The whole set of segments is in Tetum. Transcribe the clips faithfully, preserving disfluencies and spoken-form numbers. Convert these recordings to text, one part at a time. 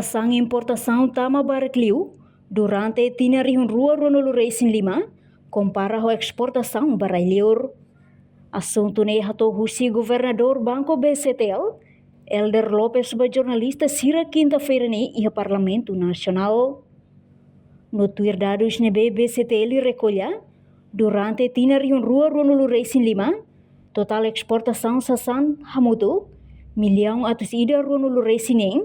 Sasán importasaun tama barak liu durante tinan rihun rua ruanulu resin lima, kompara ho esportasaun ba rai-liur. Asuntu ne'e hato'o husi Governadór Banko B C T L, Helder Lopes, ba jornalista sira kinta-feira ne'e iha Parlamentu Nasionál. No tuir dadus ne'ebé B C T L rekolla, durante tinan rihun rua ruanulu resin lima, totál esportasaun sasán hamutuk millaun atus ida ruanulu resin neen,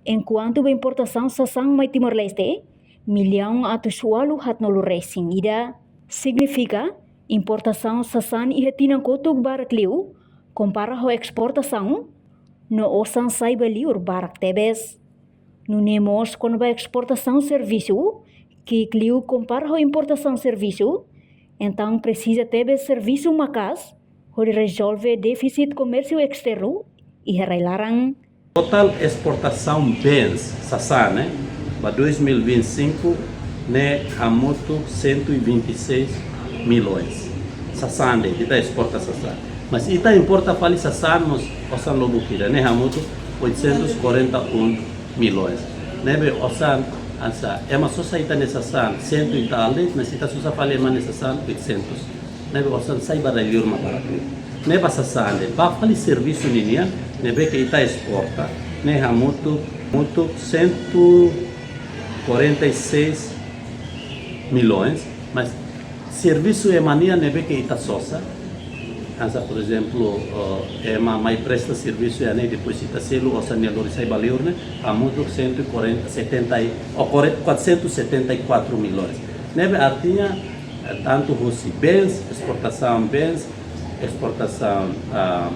enkuantu ba importasaun sasán mai Timor-Leste, millaun atus ualu haatnulu resin ida. Signifika, importasaun sasán iha tinan kotuk barak liu kompara ho esportasaun, no osan sai ba liur barak tebes. Nune'e mós kona-ba esportasaun servisu, ki'ik liu kompara ho importasaun servisu, entaun presiza tebes servisu maka'as hodi rezolve défisit komérsiu esternu iha rai-laran. Totál esportasaun bens sasán, eh, ba dois mil e vinte e cinco ne'e hamutuk cento e vinte e seis milhões. Sasán de'it, ita esporta sasán. Mas ita importa fali sasán mós osan lubuk ida, ne'e hamutuk oitocentos e quarenta e um milhões. Ne'ebé osan, hanesan, ema sosa ita-nia sasán cento e tal de'it, mas ita sosa fali ema nia sasán oitocentos. Ne'ebé osan sai ba rai-liur mak barak liu. Ne'e ba sasán de'it, ba fali servisu ninian, ne'ebé ke ita esporta, ne'e hamutuk, hamutuk cento e quarenta e seis milhões, mas servisu ema nian ne'ebé ke ita sosa, hanesan, por ezemplu, eh, ema mai presta servisu iha ne'e, depois ita selu, osan nia lori sai ba liur ne'e, hamutuk cento e quarenta, setenta e, ou quatrocentos e setenta e quatro milhões. Ne'ebé artinya, eh, tantu husi bens, esportasaun bens, esportasaun, ah,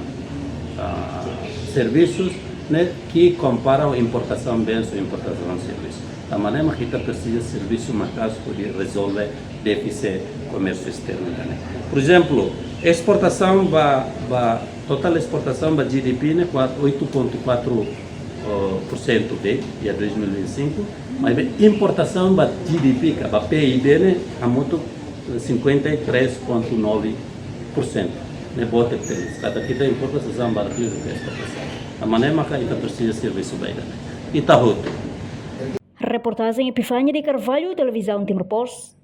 ah, servisus, ne'e, ke kompara ho importasaun bens ou importasaun servisus. Tanba ne'e mak ita presiza servisu maka'as hodi rezolve défisit komérsiu esternu ne'e. Por ezemplu, esportasaun ba, ba, totál esportasaun ba G D P ne'e kuat-, oito ponto quatro, oh, por cento de'it iha dois mil e vinte e cinco, maibé importasaun ba G D P ka ba P I B ne'e hamutuk cinquenta e três ponto nove por cento. Ne'e boot tebes. Katak ita importa sasán barak liu duké esportasaun. Tanba ne'e maka ita presiza servisu ba ida-ne'e. Ita hotu. Reportajen Epifania de Carvalho, Televizaun Timor Post.